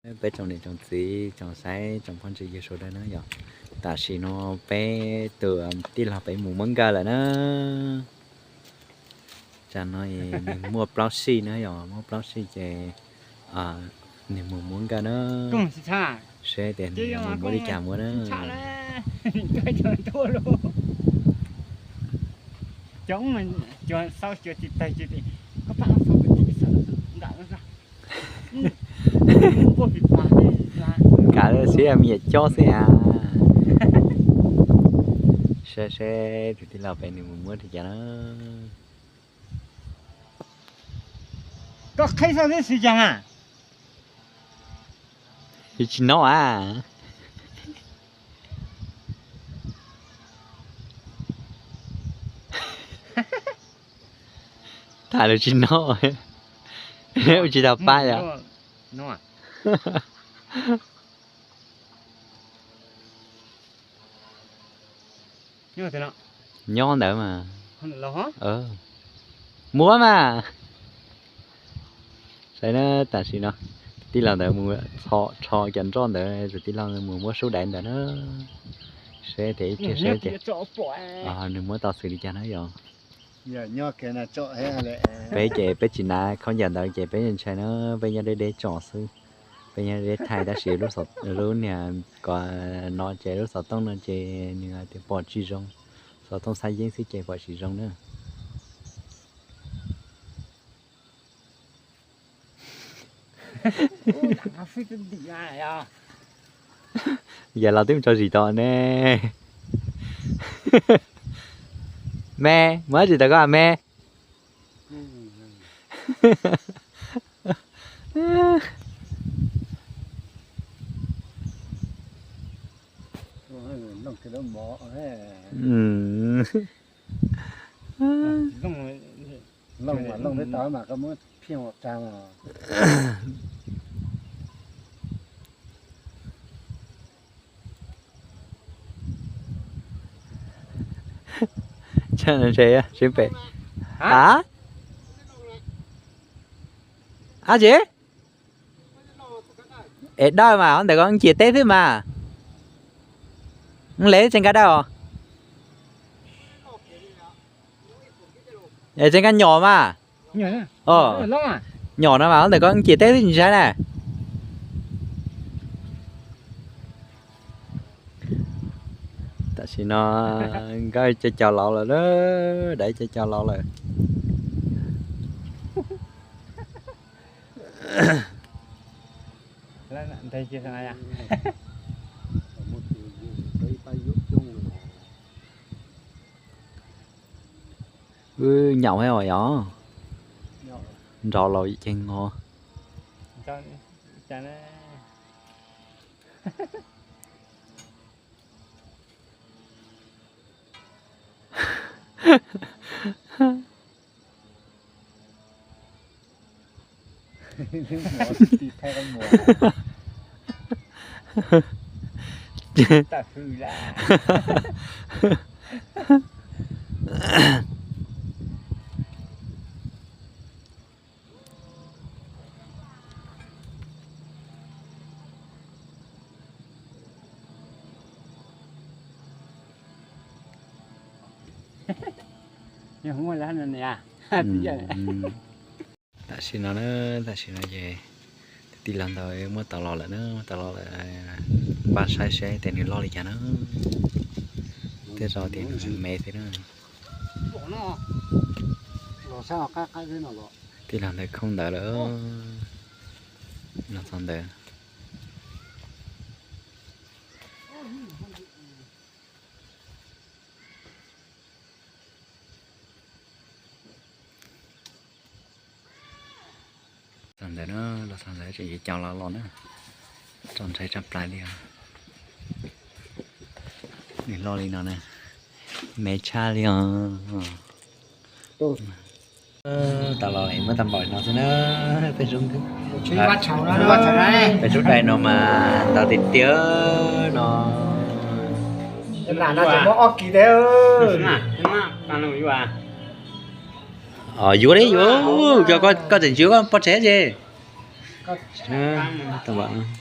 Peb tsoom niam tsoom txiv tsoom saib tsoom phooj ywg sawv daws na yom, tam sim no peb tus tij laug peb mus muab nkawj lawm na. Tsam no nws muaj plaub sij na yom, muaj plaub sij ces nws mus muab nkawj na. Seb tias nws mus muab li cas muab na. Kav xwb, me nyuam cob xwb a. Saib seb tus tij laug peb nws mus muab li cas na. Koj qhib xauj tib si cas mas. Tsis noj a. Tham lus tsis noj, ua tsis tau pab yom. Nyob ntawd mas. Muab mas. Saib na, tam sim no tij laug ntawd mus txhom tsho cov nroj ntawd, tus tij laug mus muab sub daiv ntawd na. Seb tias ib pliag seb tias nws muab tau xws li cas na yom. Peb ces peb tsis hnav khaub ncaws ntawd ces peb ntshai na, peb nyob deb deb tsom xwb. Peb nyob deb thaij tab sis lub niag ko no ces lub xov tooj no ces nws tias pom tsis zoo. Xov tooj xab yeeb xwb ces pom tsis zoo na. Yog los twb mus tso zis tod ne. Me, muab zis tau koj me. Looj mas looj peb tau mas koj muab phiaj ua tag mas. Ab tsi? Es dawj mas, ntawm ko cia teb xwb mas. Lev tseem nkag dawj os. Es tseem nkag nyom mas. Nyom no mas, ntawm ko cia teb xwb tsis ntshai na. Tam sim no nkawj caw caw laus lawm, daiv caw caw laus lawm. Wb nyaum thiab os yog. Nrau laus ces ngo. Tam sim no na, tam sim no ces tus tij laug ntawd muab tau los lawm na, muab tau los lawm, npaj saib seb tias nws loj li cas na. Tej zaum tias nws me xwb na. Tij laug ntawd khooj ntawd lawm, los txog ntawd. Txog ntawd na, los txog ntawd tseem yuav coj los los na, txaus ntshai tshaj plaws li os. Nws loj li no na, me tshaj li os. Tau los muab tau npaum no xwb na, peb sub, peb sub dais no mas ntau tiag tiag no. Yuav li yuav, koj tseem tsis yuav koj poj tsev ces. Tam vam.